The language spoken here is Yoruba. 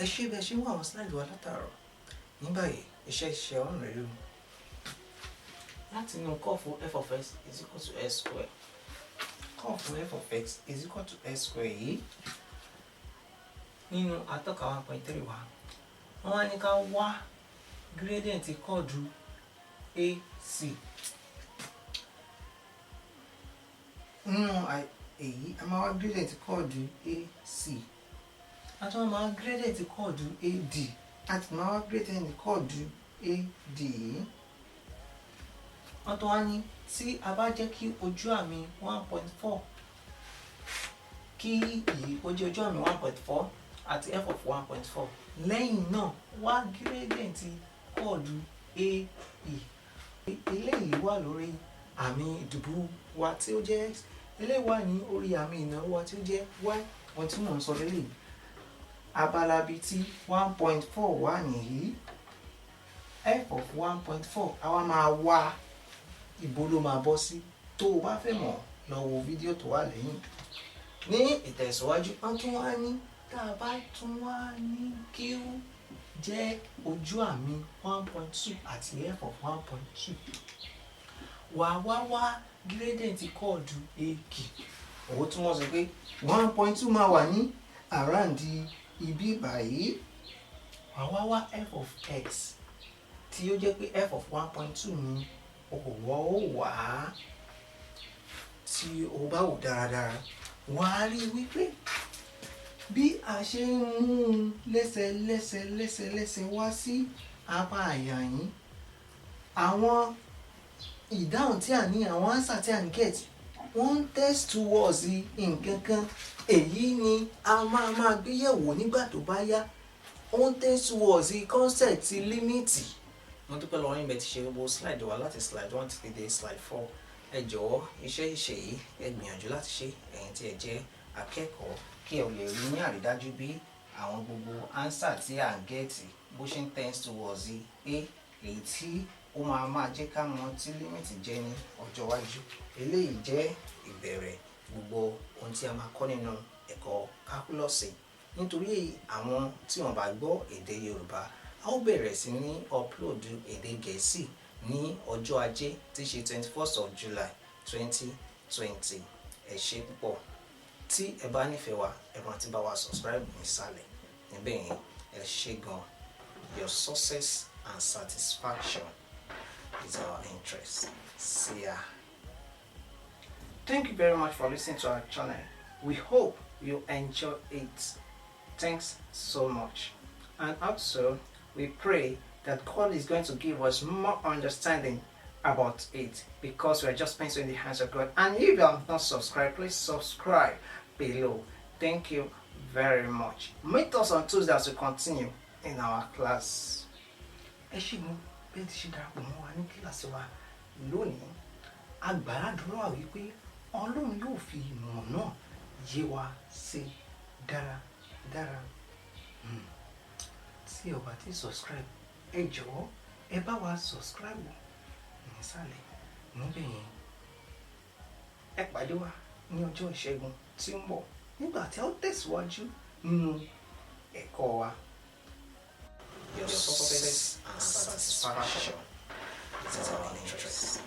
Ẹ ṣé bí ẹ ṣe ń wo àwọn slide wa látàárọ̀. Ní báyìí, iṣẹ́ ṣíṣe ọ̀hún rèé o. Láti inú curve f of x is equal to x square. Curve f of x is equal to x square yìí nínú atọ́ka 1.3 wa, wọ́n wá ní ká wá gradient chord AC. Nínú èyí, a máa wá gradient chord AC, a tún máa wá gradient chord AD, a tún máa wá gradient chord AD yìí. Wọ́n tún wá ní tí a bá jẹ́ kí ojú àmì 1.4, kí èyí kó jẹ́ ojú àmì 1.4 àti f of 1.4, lẹ́yìn náà wá gradient chord AE. Eléyìí wà lórí àmì ìdìbò wa tí ó jẹ́ x, eléyìí wà ní orí àmì ìnáwó wa tí ó jẹ́ y. Ohun tí mò ń sọ lélẹ́yìí, abala bíi tí 1.4 wà nìyí, f of 1.4, àwa máa wá ibo ló máa bọ́ sí. Tó o bá fẹ́ mọ̀, lọ wo fídíò tó wà lẹ́yìn. Ní ìtẹ̀síwájú, wọ́n tún wá ní tá a bá tún wá ní q jẹ́ ojú àmì 1.2 àti f of 1.2, wà wá wá gradient chord AK. Òun túmọ̀ sí pé 1.2 máa wà ní around ibi báyìí. Wà wá wá f of x tí ó jẹ́ pé f of 1.2 ní òwò ó wà á. Tí o bá wò dáradára, wà á rí wípé bí a ṣe ń mú un lẹ́sẹ̀ lẹ́sẹ̀ lẹ́sẹ̀ lẹ́sẹ̀ wá sí apá àyà yín, àwọn ìdáhùn tí a ní, àwọn answer tí a ń get, wọ́n ń tend towards nǹkan kan. Èyí ni a máa máa gbé yẹ̀wò nígbà tó bá yá. Ó ń tend towards concept limit. Mo dúpẹ́ lọ́wọ́ yín bẹ́ẹ̀ ti ṣe gbogbo slide wa láti slide 1 títí dé slide 4. Ẹ jọ̀wọ́, iṣẹ́ ìṣe yìí, ẹ gbìyànjú láti ṣe, ẹ̀yin tí ẹ jẹ́ akẹ́kọ̀ọ́, kí ẹ lè rí ní àrídájú bí àwọn gbogbo answer tí à ń get bó ṣe ń tend towards a, èyí tí ó máa máa jẹ́ ká mọ̀ tí limit jẹ́ ní ọjọ́ iwájú. Eléyìí jẹ́ ìbẹ̀rẹ̀ gbogbo ohun tí a máa kọ́ nínú ẹ̀kọ́ calculus. Nítorí àwọn tí wọ́n bá gbọ́ èdè Yorùbá, a ó bẹ̀rẹ̀ sí ní upload èdè Gẹ̀ẹ́sì ní ọjọ́ Ajé tí í ṣe 21st of July 2020. Ẹ ṣé púpọ̀. Tí ẹ bá nífẹ̀ẹ́ wa, ẹ rántí bá wa subscribe nísàlẹ̀ níbẹ̀ yẹn. Ẹ ṣé gan. Your success and satisfaction is our interest. See ya. Thank you very much for listening to our channel. We hope you enjoy it. Thanks so much. And also, we pray that God is going to give us more understanding about it, because we are just pencil in the hands of God. And if you have not subscribed, please subscribe below. Thank you very much. Meet us on Tuesday as we continue in our class. Ẹ ṣé gan bí ẹ ti ṣe darapọ̀ mọ́ wa ní kíláàsì wa lónìí. A gbàdúrà wípé Ọlọ́run yóò fi ìmọ̀ náà yé wa sí dáradára. Tí ẹ ò bá ti subscribe, ẹ jọ̀ọ́, ẹ bá wa subscribe nísàlẹ̀ níbẹ̀ yẹn. Ẹ pàdé wa ní ọjọ́ Ìṣẹ́gun tí ń bọ̀ nígbà tí a ó tẹ̀síwájú nínú ẹ̀kọ́ wa. Your success and satisfaction is our interest.